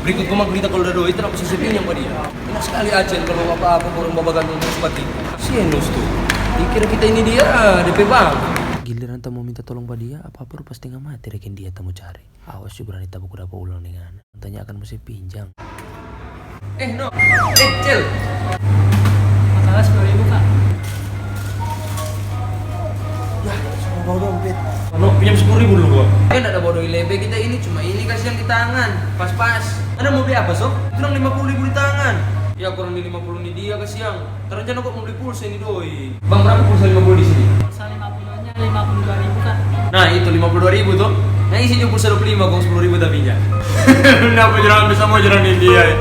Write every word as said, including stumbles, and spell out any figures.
Berikut komang kita kalau udah doi, terus bisa pinjam pa dia. Enak sekali Acel kalau apa-apa orang bawa gantung terus pa kita. Sienus tu. Dikira kita ini dia, depe bank. Giliran ta mo minta tolong pa dia, apa-apa rupa setengah mati reken dia ta mo cari. Awas jo berani ta baku dapa ulang deng ngana. Tanyakan musti pinjang. Eh, no. Eh, Cel. Masalah sepuluh ribu, Kak. Ya, sama bawa dompet. No, pinjam sepuluh ribu dulu gua. Kan ada bawa doi lebe kita ini, cuma ini kasihan di tangan. Pas-pas. Ada mau beli apa, so? Kurang lima puluh ribu di tangan. Ya, kurang di lima puluh ni dia kasihan. Rencana kok mau beli pulsa ini, doi. Bang, berapa pulsa lima puluh di sini? Pulsa lima puluh-nya lima puluh dua ribu, Kak. Nah, itu lima puluh dua ribu tuh. Nah, isi juga pulsa dua puluh lima, kong sepuluh ribu tapi ya. Napa jalan bisa mau jalan India ya?